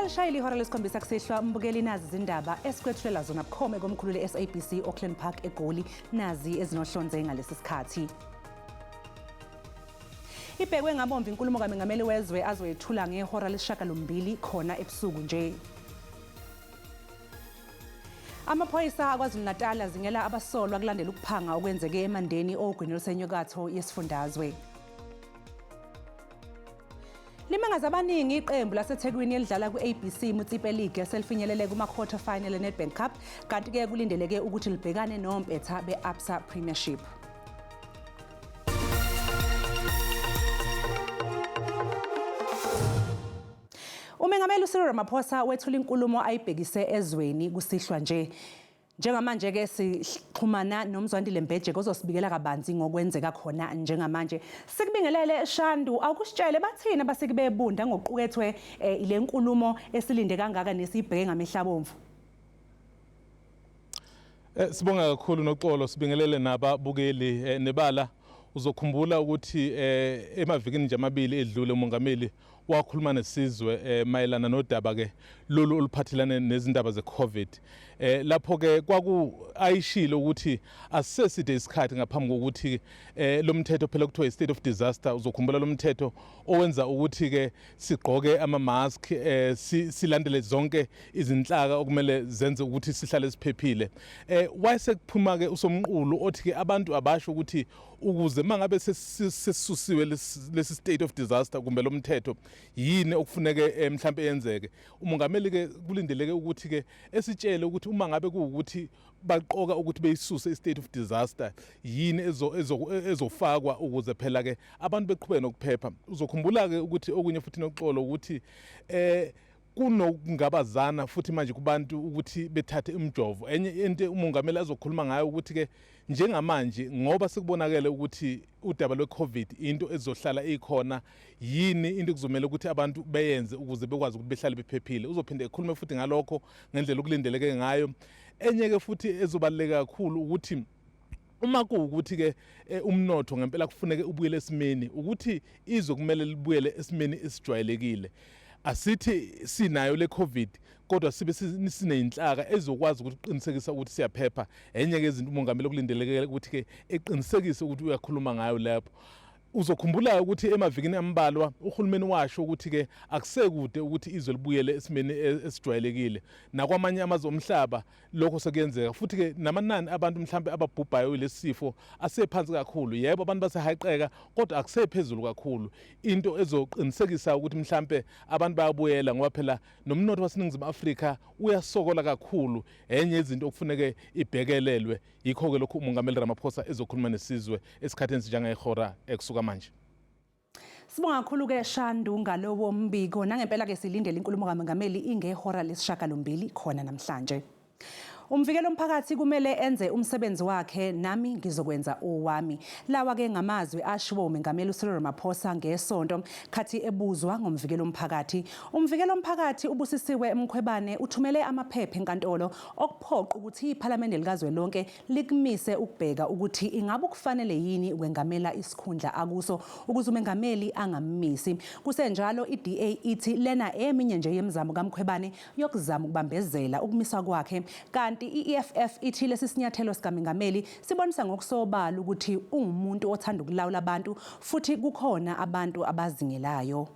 Selishayile ihora lesikhombisa kusihlwa mbukeli nazi izindaba esikwethulela zona bukhome komkhulu le-SABC Auckland Park eGoli nazi ezinohlonze ngalesi sikhathi. Ibhekwe ngabomvu inkulumo kaMengameli wezwe azoyethula ngehora lesishagalombili khona ebusuku nje. Amaphoyisa aKwaZulu-Natal azingela abasolwa kulandela ukuphanga okwenzeke eMandeni ogwini olusenyakatho yesifundazwe. Limangaza abaningi iqembu laseThekwini elidlala kwi-ABC Motsepe League selifinyelele kuma-quarter final e-Nedbank Cup kanti-ke kulindeleke ukuthi libhekane nompetha be-Absa Premiership. Umengameli uCyril Ramaphosa wethula inkulumo ayibhekise ezweni kusihlwa nje. Njengamanje ke sixhumana noMzwandile Mbeje ozosibikela kabanzi ngokwenzeka khona njengamanje. Sikubingelele Shandu, awukusitshele bathini abasiki bebunda ngokuqukethwe eh, ile nkulumo esilinde kangaka nesibheke ngamehla abomvu. Sibonga kakhulu Noxolo, sibingelele nababukeli nebala. Uzokhumbula ukuthi emavikini nje amabili edlule umongameli wakhuluma nesizwe mayelana nodaba ke lolu oluphathelane nezindaba ze-COVID. Lapho ke kwaku ayishilo ukuthi asiseside isikhathi ngaphambi kokuthi lo mthetho phela kuthiwa i-state of disaster. Uzokhumbula lo mthetho owenza ukuthi ke sigqoke ama-mask, silandele zonke izinhlaka okumele zenze ukuthi sihlale siphephile. Wayesekuphuma ke usomqulu othi ke abantu abasho ukuthi ukuze mangabe sesisusiwe lesi state of disaster kumbe lo mthetho yini okufuneke mhlambe yenzeke. Umongameli ke kulindeleke ukuthi ke esitshele ukuthi uma ngabe kuwukuthi baqoka ukuthi beyisuse i-state of disaster yini ezofakwa ukuze phela ke abantu beqhubeke nokuphepha. Uzokhumbula ke ukuthi okunye futhi Noxolo ukuthi kunokungabazana futhi manje kubantu ukuthi bethathe umjovo. Enye into umongameli azokhuluma ngayo ukuthi ke njengamanje ngoba sekubonakele ukuthi udaba lwe-COVID into ezohlala ikhona, yini into kuzomela ukuthi abantu beyenze ukuze bekwazi ukuthi behlale bephephile. Uzophinde ekhulume futhi ngalokho ngendlela okulindeleke ngayo. Enye ke futhi ezobaluleka kakhulu ukuthi uma kuwukuthi ke umnotho ngempela kufuneke ubuyele esimeni, ukuthi izwe kumele libuyele esimeni esijwayelekile. Asithi sinayo le COVID kodwa sibe sineyinhlaka ezokwazi ukuthi uqinisekisa ukuthi siyaphepha. Enye ke izinto umongameli okulindeleke ukuthi ke eqinisekise ukuthi uyakhuluma ngayo lapho. Uzokhumbula ukuthi emavikini ambalwa uhulumeni washo ukuthi ke akusekude ukuthi izwe libuyele esimeni esijwayelekile. Nakwamanye amazwe omhlaba lokho sekuyenzeka, futhi ke namanani abantu mhlambe ababhubhayo lesi sifo asephansi kakhulu. Yebo, abantu basehayiqeka kodwa akusephezulu kakhulu, into ezoqinisekisa ukuthi mhlambe abantu bayabuyela, ngoba phela nomnotho waseNingizimu Afrika uyasokola kakhulu. Enye izinto okufuneke ibhekelelwe, yikho ke lokhu umongameli Ramaphosa ezokhuluma nesizwe esikhathini sinjengehora ekusuka manje. Sibonga kakhulu ke Shandu ngalowo mbiko. Nangempela ke silindele inkulumo kaMengameli ingehora lesishagalombili khona namhlanje. Umvikeli omphakathi kumele enze umsebenzi wakhe, nami ngizokwenza owami. Lawa ke ngamazwi ashiwo uMengameli uCyril Ramaphosa ngesonto khathi ebuzwa ngomvikeli omphakathi. Umvikeli omphakathi uBusisiwe Mkhwebane uthumele amaphepha enkantolo okuphoqa ukuthi iPhalamende likazwelonke likumise ukubheka ukuthi ingabe kufanele yini ukwengamela isikhundla akuso ukuze umengameli angammisi. Kusenjalo i-DA ithi lena eminye nje yemizamo kaMkhwebane yokuzama ukubambezela ukumiswa kwakhe, kanti i-EFF ithi lesi sinyathelo sikamengameli sibonisa ngokusobala ukuthi ungumuntu othanda ukulawula abantu futhi kukhona abantu abazingelayo.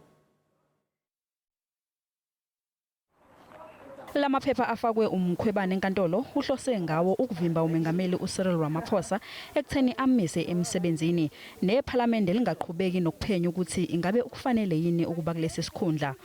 La maphepha afakwe uMkhwebane enkantolo uhlose ngawo ukuvimba umengameli uCyril Ramaphosa ekutheni amise emsebenzini nephalamende lingaqhubeki nokuphenya ukuthi ingabe ukufanele yini ukuba kulesi sikhundla.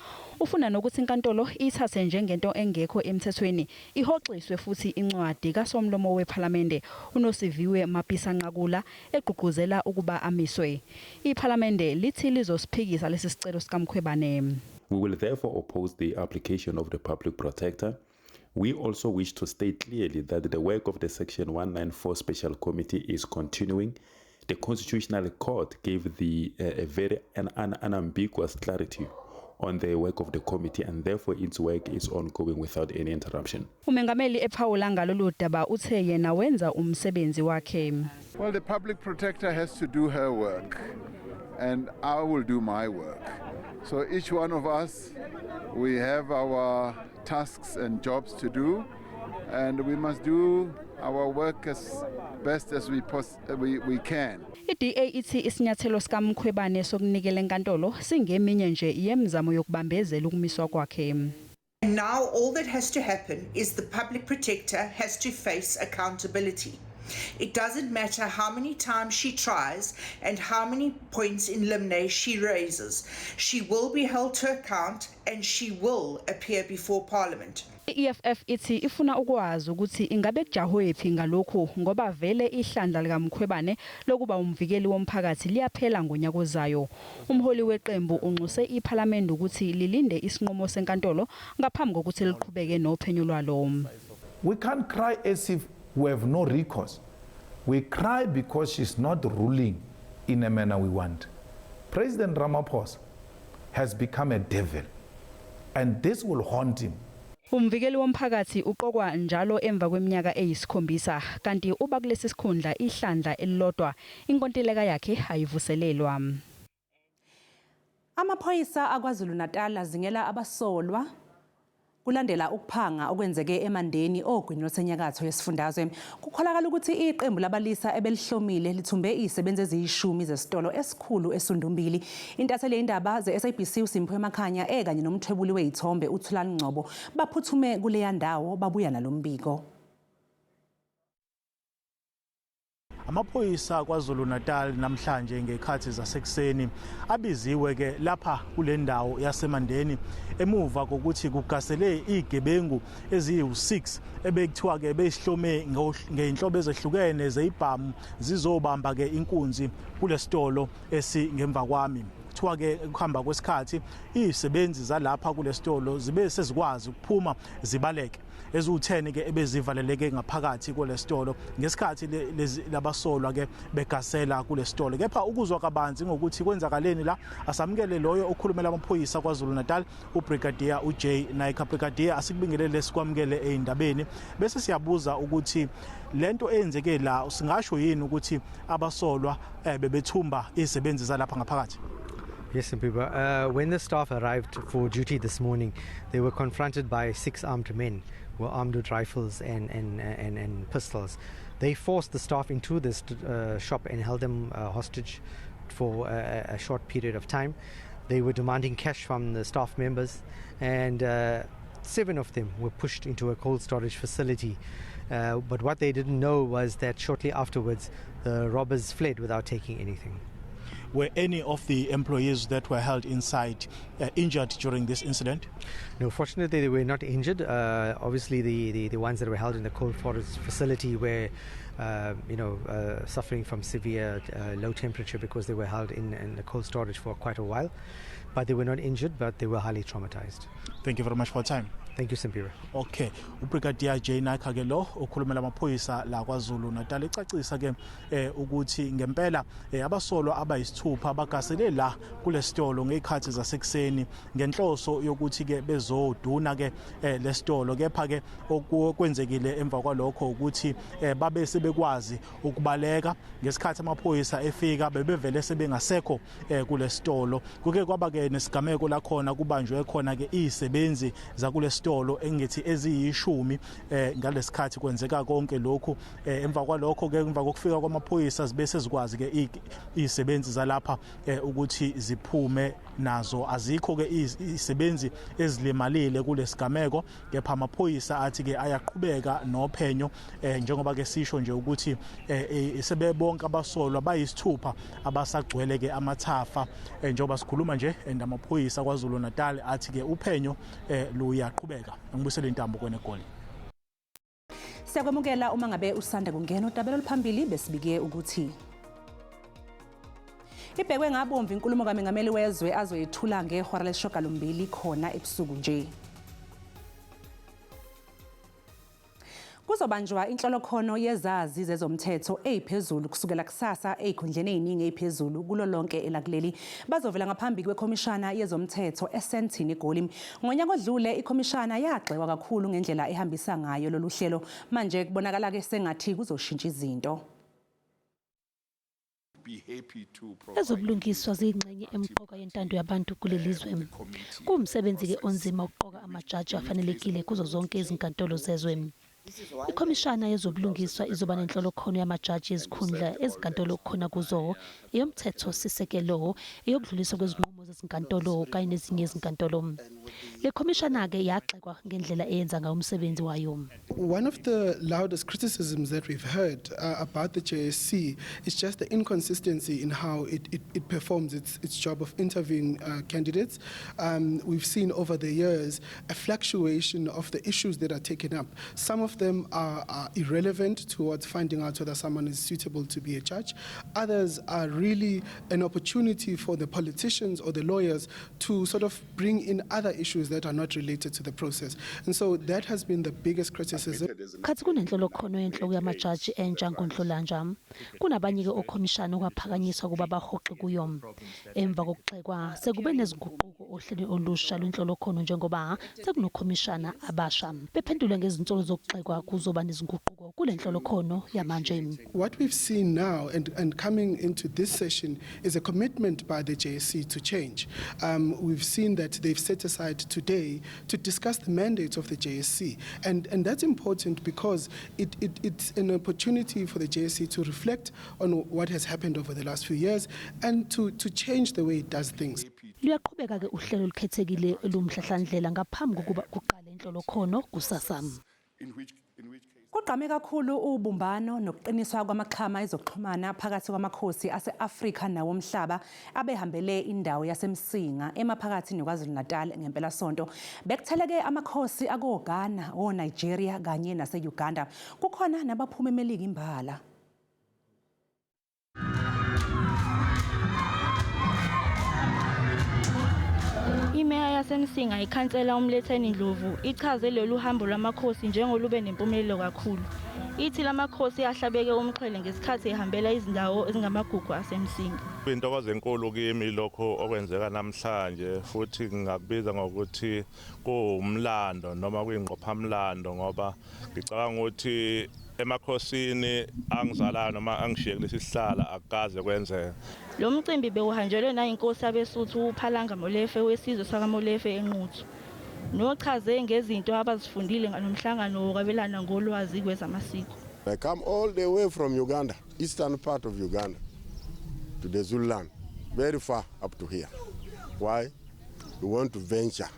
Ufuna nokuthi inkantolo iyithathe njengento engekho emthethweni ihoxiswe futhi incwadi kasomlomo wephalamende uNosiviwe Mapisa-Nqakula egqugquzela ukuba amiswe. Iphalamende lithi lizosiphikisa lesi sicelo sikaMkhwebane. We will therefore oppose the application of the public protector. We also wish to state clearly that the work of the Section 194 Special Committee is continuing. The Constitutional Court gave the a very unambiguous clarity on the work of the committee, and therefore its work is ongoing without any interruption. Umengameli ephawula ngalolu daba uthe yena wenza umsebenzi wakhe. Well, the public protector has to do her work, and I will do my work. So each one of us, we have our tasks and jobs to do, and we must do our work as best as we can. I-DA ithi isinyathelo sikaMkhwebane sokunikela enkantolo singeminye nje yemizamo yokubambezela ukumiswa kwakhe. And now all that has to happen is the public protector has to face accountability. It doesn't matter how many times she tries and how many points in limine she raises. She will be held to account and she will appear before Parliament. I-EFF ithi ifuna ukwazi ukuthi ingabe kujahwephi ngalokhu ngoba vele ihlandla likaMkhwebane lokuba umvikeli womphakathi liyaphela ngonyaka ozayo. Umholi weqembu unxuse iPhalamende ukuthi lilinde isinqumo senkantolo ngaphambi kokuthi liqhubeke nophenyo lwalo. We can't cry as if we have no recourse. We cry because she's not ruling in a manner we want. President Ramaphosa has become a devil, and this will haunt him. Umvikeli womphakathi uqokwa njalo emva kweminyaka eyisikhombisa kanti uba kulesi sikhundla ihlandla elilodwa inkontileka yakhe ayivuselelwa. Amaphoyisa aKwaZulu-Natal azingela abasolwa kulandela ukuphanga okwenzeke eMandeni ogwini lwasenyakatho yesifundazwe. Kukholakala ukuthi iqembu labalisa ebelihlomile lithumbe izisebenzi eziyishumi zesitolo esikhulu eSundumbili. Intatheli yezindaba ze-SABC uSimphiwe Makhanya ekanye nomthwebuli wezithombe uThulani Ngcobo baphuthume kuleya ndawo babuya nalombiko. Amaphoyisa KwaZulu-Natal namhlanje ngekhathi zasekuseni abiziwe ke lapha kule ndawo yaseMandeni emuva kokuthi kugasele igebengu eziyi-6 ebekuthiwa ke bezihlome ngeinhlobo ezehlukene zeyibhamu zizobamba ke inkunzi kulesitolo esingemva kwami. Kuthiwa ke ukuhamba kwesikhathi izisebenzi zalapha kulesitolo zibe sezikwazi ukuphuma zibaleke. Eziwu-10 ke ebezivaleleke ngaphakathi kulesitolo ngesikhathi labasolwa ke begasela kulesitolo. Kepha ukuzwa kabanzi ngokuthi kwenzakaleni la asamukele loyo okhulumela amaphoyisa KwaZulu-Natal uBrigadier uJ Naicker. Brigadier, asikubingelele sikwamukele ey'ndabeni bese siyabuza ukuthi lento eyenzeke la singasho yini ukuthi abasolwa bebethumba izisebenzi zalapha ngaphakathi? Yes, Mpiba. When the staff arrived for duty this morning, they were confronted by 6 armed men who were armed with rifles and pistols. They forced the staff into this shop and held them hostage for a short period of time. They were demanding cash from the staff members, and 7 of them were pushed into a cold storage facility. But what they didn't know was that shortly afterwards, the robbers fled without taking anything. Were any of the employees that were held inside injured during this incident? No, fortunately they were not injured. Obviously the ones that were held in the cold storage facility were suffering from severe low temperature because they were held in the cold storage for quite a while. But they were not injured, but they were highly traumatized. Thank you very much for your time. Thank you, Simphiwe. Okay, uBrigadier J Naicker ke lo okhulumela amaphoyisa la KwaZulu Natal ecacisa ke ukuthi ngempela abasolwa abayisithupha bagasele la kulesitolo ngezikhathi zasekuseni ngenhloso yokuthi ke bezoduna ke lesitolo. Kepha ke okwenzekile emva kwalokho ukuthi babe sebekwazi ukubaleka ngesikhathi amaphoyisa efika bebevele sebengasekho kulesitolo. Kuke kwaba ke nesigameko la khona kubanjwe khona ke izisebenzi zakulesitolo engithi eziyishumi ngalesikhathi kwenzeka konke lokhu. Emva kwalokho ke emva kokufika kwamaphoyisa zibe sezikwazi ke izisebenzi zalapha ukuthi ziphume nazo. Azikho ke izisebenzi ezilimalile kulesigameko, kepha amaphoyisa athi ke ayaqhubeka nophenyo njengoba ke sisho nje ukuthi sebebonke abasolwa bayisithupha abasagcwele ke amathafa njengoba sikhuluma nje. Amaphoyisa KwaZulu Natal athi ke uphenyo luyaqhubeka. Ngibuyisele intambo kwenegoli. Siyakwamukela uma ngabe usanda kungena udabelo oluphambili besibike ukuthi ibhekwe ngabomvu inkulumo kaMengameli wezwe azoyethula ngehora lesishiyagalombili khona ebusuku nje. Kuzobanjwa inhlolokhono yezazi zezomthetho eziphezulu kusukela kusasa ezikhundleni eziningi eziphezulu kulo lonke elakuleli. Bazovela ngaphambi kwekhomishana yezomthetho eSandton eGoli. Ngonyaka odlule ikhomishana yagxekwa kakhulu ngendlela ehambisa ngayo lolu hlelo. Manje kubonakala ke sengathi kuzoshintsha izinto. Ezobulungiswa ziyingxenye emqoka yentando yabantu kuleli zwe. Kuwumsebenzi-ke onzima ukuqoka amajaji afanelekile kuzo zonke izinkantolo zezwe. Ikhomishana yezobulungiswa izoba nenhlolokhono yamajaji ezikhundla ezinkantolo okukhona kuzo eyomthetho sisekelo, eyokudluliswa kwezinqumo zezinkantolo kanye nezinye izinkantolo. Le khomishana-ke yagxekwa ngendlela eyenza ngayo umsebenzi wayo. One of the loudest criticisms that we've heard about the JSC is just the inconsistency in how it performs its job of interviewing candidates. We've seen over the years a fluctuation of the issues that are taken up. Some of them are irrelevant towards finding out whether someone is suitable to be a judge. Others are really an opportunity for the politicians or the lawyers to sort of bring in other issues that are not related to the process. And so that has been the biggest criticism. Khathi kunenhlolokhono yenhloko yamajaji entsha ngoNhlolanja. Kunabanye-ke okhomishana okwaphakanyiswa ukuba bahoxe kuyo. Emva kokugxekwa sekube nezinguquko ohlelweni olusha lwenhlolokhono njengoba sekunokhomishana abasha. Bephendula ngezinsolo zokugxekwa kuzoba nezinguquko kule nhlolokhono yamanje. What we've seen now and coming into this session is a commitment by the JSC to change. We've seen that they've set aside today to discuss the mandate of the JSC. And that's important because it's an opportunity for the JSC to reflect on what has happened over the last few years and to change the way it does things. Luyaqhubeka-ke uhlelo olukhethekile olumhlahlandlela ngaphambi kokuba kuqale inhlolokhono kusasa. Kugqame kakhulu ubumbano nokuqiniswa kwamaxhama ezokuxhumana phakathi kwamakhosi ase-Afrika nawomhlaba abehambele indawo yaseMsinga emaphakathi neKwaZulu-Natal ngempelasonto. Bekutheleke amakhosi ako-Ghana, o-Nigeria kanye nase-Uganda. Kukhona nabaphuma eMelika imbala. Imeya yaseMsinga, ikhansela uMletheni Ndlovu, ichaze lolu hambo lwamakhosi njengolube nempumelelo kakhulu. Ithi lamakhosi ahlabeke umxhwele ngesikhathi ehambela izindawo ezingamagugu aseMsinga. Intokozo enkulu kimi lokho okwenzeka namhlanje, futhi ngingakubiza ngokuthi kuwumlando noma kuyingqophamlando, ngoba ngicabanga ukuthi emakhosini angizalayo noma angishiye kulesi sihlala akukaze kwenzeka. Lo mcimbi bewuhanjelwe nayinkosi yabeSuthu uPhalanga Molefe wesizwe sakaMolefe eNquthu, nochaze ngezinto abazifundile ngalomhlangano wokwabelana ngolwazi kwezamasiko. I come all the way from Uganda, eastern part of Uganda, to the Zululand, very far up to here. Why? We want to venture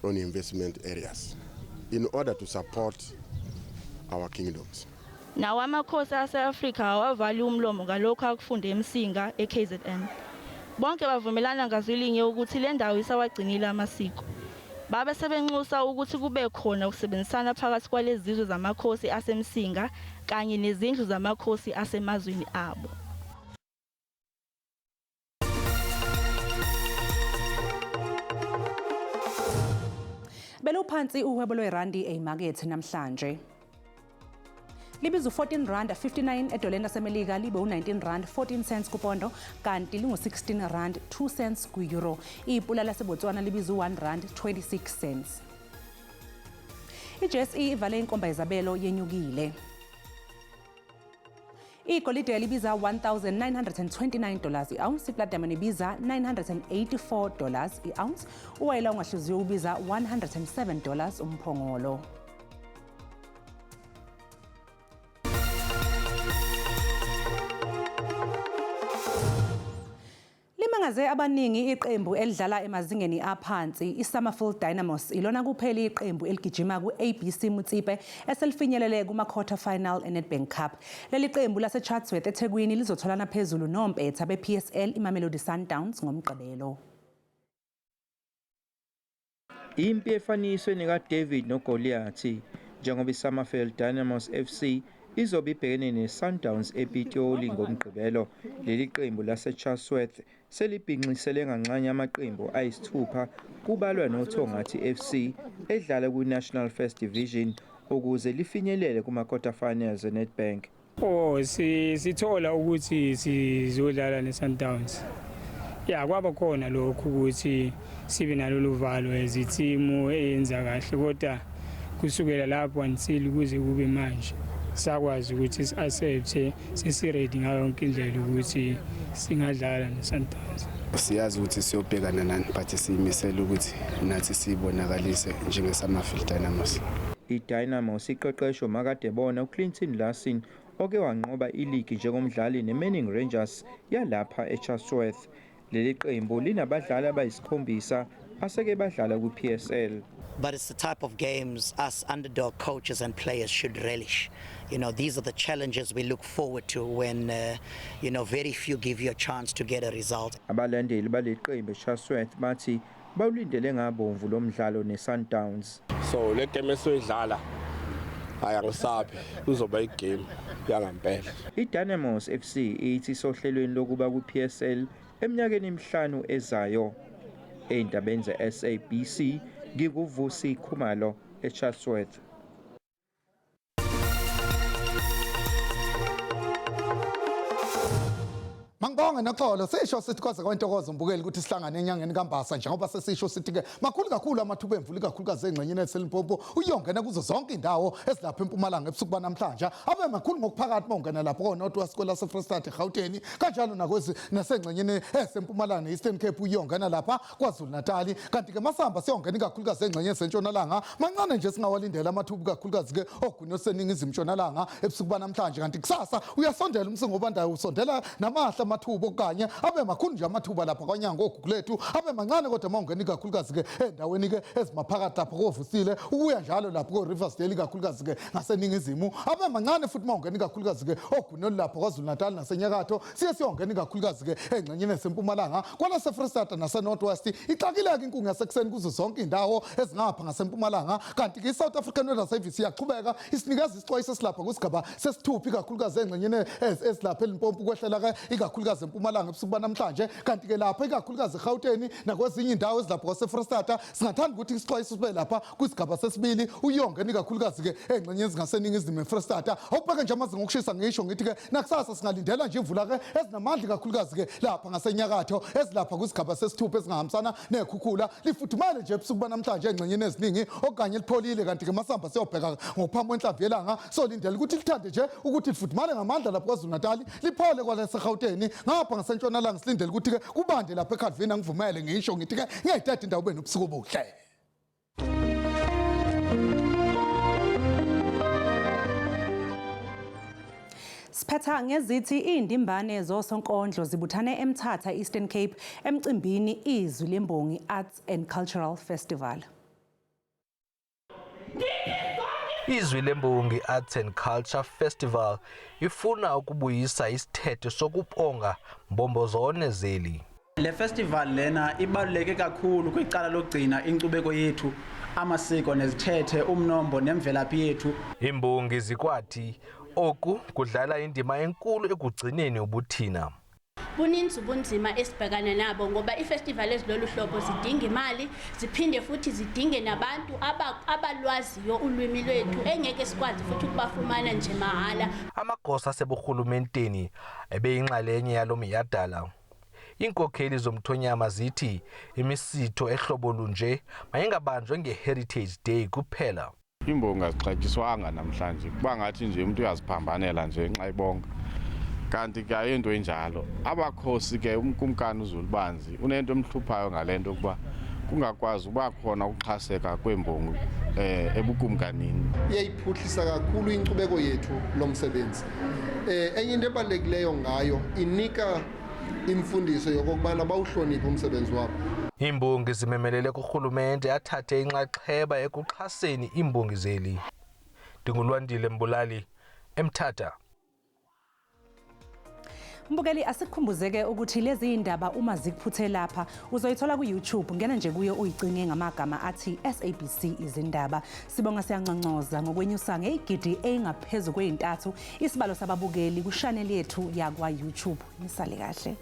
on investment areas in order to support our kingdoms. Nawo amakhosi ase-Afrika awavali umlomo ngalokhu akufunde eMsinga e-KZN. Bonke bavumelana ngazwilinye ukuthi le ndawo isawagcinile amasiko. Babe sebenxusa ukuthi kube khona ukusebenzisana phakathi kwalezi zizwe zamakhosi aseMsinga kanye nezindlu zamakhosi asemazweni abo. Beluphansi uhwebo lwerandi eyimakethe namhlanje. Libiza u-14 rand 59 edoleni laseMelika, libe u-19 rand 14 cents kupondo, kanti lingu-16 rand 2 cents ku-euro. Ipula laseBotswana libiza u-1 rand 26 cents. I-JSE ivale inkomba yezabelo yenyukile. Igolide libiza $1,929 i-ounce, iplatinum ibiza $984 i-ounce, uwayela ongahluziwe ubiza $107 umphongolo. Limangaze abaningi iqembu elidlala emazingeni aphansi, iSummerfield Dynamos, ilona kuphela iqembu eligijima ku-ABC Motsepe eselifinyelele kuma-quarter final eNedbank Cup. Leli qembu lase-Chatsworth eThekwini lizotholana phezulu nompetha be-PSL iMamelodi Sundowns ngoMgqibelo. Impi efaniswe nekaDavid noGoliathi, njengoba iSummerfield Dynamos FC izobe ibhekene neSundowns ePitoli ngoMgqibelo. Leli qembu laseChatsworth selibhinqisele nganxanye amaqembu ayisithupha, kubalwa noThongathi FC edlala kwi-National First Division, ukuze lifinyelele kuma-quarter finals eNedbank. Oh, sithola ukuthi sizodlala neSundowns. Ya, kwaba khona lokhu ukuthi sibe nalolu valo as i-team eyenza kahle, kodwa kusukela lapho until kuze kube manje Sakwazi ukuthi si-accept sesi-ready ngayo yonke indlela ukuthi singadlala ne-Sundowns. Siyazi ukuthi siyobhekana nani, but siyimisele ukuthi nathi siyibonakalise njengeSummerfield Dynamos. I-Dynamos iqeqeshwa makadebona uClinton Larsen, oke wanqoba iligi njengomdlali neManning Rangers yalapha eChatsworth. Leli qembu linabadlali abayisikhombisa aseke badlala kwi-PSL. But it's the type of games us underdog coaches and players should relish. These are the challenges we look forward to when very few give you a chance to get a result. Abalandeli baleli qembu eChatsworth bathi bawulindele ngabomvu lo mdlalo ne-Sundowns. So le game esiyoyidlala, hayi, angisabi, kuzoba igame yangampela. I-Dynamos FC ithi isohlelweni lokuba kwi-PSL eminyakeni emihlanu ezayo. Ey'ndabeni ze-SABC, ngikuVusi Khumalo eChatsworth. Mangibonge noxolo. Sisho sithi kwaze kwantokozo, mbukeli, ukuthi sihlangane enyangeni kaMbasa. Njengoba sesisho sithi ke makhulu kakhulu amathuba emvula, ikakhulukazi engxenyeni eseLimpopo, uyongena kuzo zonke indawo ezilapha eMpumalanga ebusuku banamhlanje. Abe makhulu ngokuphakathi mawungena lapho ko-North West, kwelase-Free State, eGauteng, kanjalo nakwezi nasengxenyeni eseMpumalanga ne-Eastern Cape, uyongena lapha KwaZulu Natal. Kanti-ke masihamba siyongena ikakhulukazi engxenyeni esentshonalanga, mancane nje singawalindela amathuba, ikakhulukazi-ke ogwini oluseningizimu ntshonalanga ebusuku banamhlanje. Kanti kusasa uyasondela umsinga obandayo, usondela namahle amathuba, okanye abe makhulu nje amathuba lapha kwaNyanga oGugulethu, abe mancane kodwa uma ungena ikakhulukazi-ke endaweni-ke ezimaphakathi lapha koVusile, ukuya njalo lapho ko-Riversdale, ikakhulukazi-ke ngaseningizimu. Abe mancane futhi uma ungena ikakhulukazi-ke ogwini olulapha KwaZulu Natal nasenyakatho. Siye siyongena ikakhulukazi-ke engxenyeni esempumalanga kwalase-Free nase-North West, ixakile-ke inkungu yasekuseni kuzo zonke iy'ndawo ezingapha ngasempumalanga. Kanti-ke i-South African Weather Service iyaqhubeka isinikeza isixwayiso esilapha kwisigaba sesithupha, ikakhulukazi engxenyeni ezilapha eLimpopo, ukwehlela-ke ikakhulukazi empumalanga ebusuku banamhlanje. Kanti-ke lapha ikakhulukazi eGauteng nakwezinye indawo ezilapha kwase-Free, singathanda ukuthi isixwayiso sibe lapha kwisigaba sesibili, uyongena ikakhulukazi-ke engxenyeni ezingaseningizimu eFree. Awubheke nje amazinga okushisa, ngisho ngithi-ke nakusasa singalindela nje imvula-ke ezinamandla, ikakhulukazi-ke lapha ngasenyakatho, ezilapha kwisigaba sesithupha, ezingahambisana nekhukhula. Lifudumele nje ebusuku banamhlanje engxenyeni eziningi, okanye lipholile. Kanti-ke masihamba siyobheka ngokuphambi kwenhlamvu yelanga, solindela ukuthi lithande nje ukuthi lifudumale ngamandla lapho KwaZulu Natali, liphole kwalaseGauteng. Ngapha ngasentshonalanga silindele ukuthi-ke kubande lapha eCalvina. Ngivumele ngisho ngithi-ke ngiyayithatha indawo, ube nobusuku obuhle. Siphetha ngezithi iy'ndimbane zosonkondlo zibuthane eMthatha, Eastern Cape, emcimbini Izwi Lembongi Arts and Cultural Festival. Izwi Lembongi Arts and Culture Festival ifuna ukubuyisa isithethe sokubonga mbombo zone zeli. Le festival lena ibaluleke kakhulu kwicala lokugcina inkcubeko yethu, amasiko nezithethe, umnombo nemvelaphi yethu. Imbongi zikwathi oku kudlala indima enkulu ekugcineni ubuthina. Buninzi ubunzima esibhekana nabo ngoba ifestival ezilolu hlobo zidinga imali, ziphinde futhi zidinge nabantu abalwaziyo ulwimi lwethu, engeke sikwazi futhi ukubafumana nje mahhala. Amagosa aseburhulumenteni ebeyinxalenye yalo mnyhadala. Iinkokheli zomthonyama zithi imisitho ehlobo lunje mayingabanjwa nge-Heritage Day kuphela. Imbongi azixatyiswanga namhlanje, kuba ngathi nje umuntu uyaziphambanela nje nxa ibonga, kanti ke ayinto enjalo. Abakhosi ke, umkumkani uZulubanzi unento emhluphayo ngale nto ukuba kungakwazi uba khona ukuxhaseka kweembongi ebukumkanini. Iyayiphuhlisa kakhulu inkcubeko yethu lo msebenzi. Enye into ebalulekileyo ngayo, inika imfundiso yokokubana bawuhloniphe umsebenzi wabo. Iimbongi zimemelele kurhulumente athathe inxaxheba ekuxhaseni iimbongi zeli. NdinguLwandile Mbulali, eMthatha. Mbukeli, asikukhumbuzeke ukuthi lezi indaba uma zikuphuthe lapha uzoyithola ku-YouTube. Ngena nje kuyo uyicinge ngamagama athi SABC Izindaba. Sibonga siyanconcoza ngokwenyusa ngeyigidi eyingaphezu kwey'ntathu isibalo sababukeli kushaneli yethu yakwa-YouTube. Nisale kahle.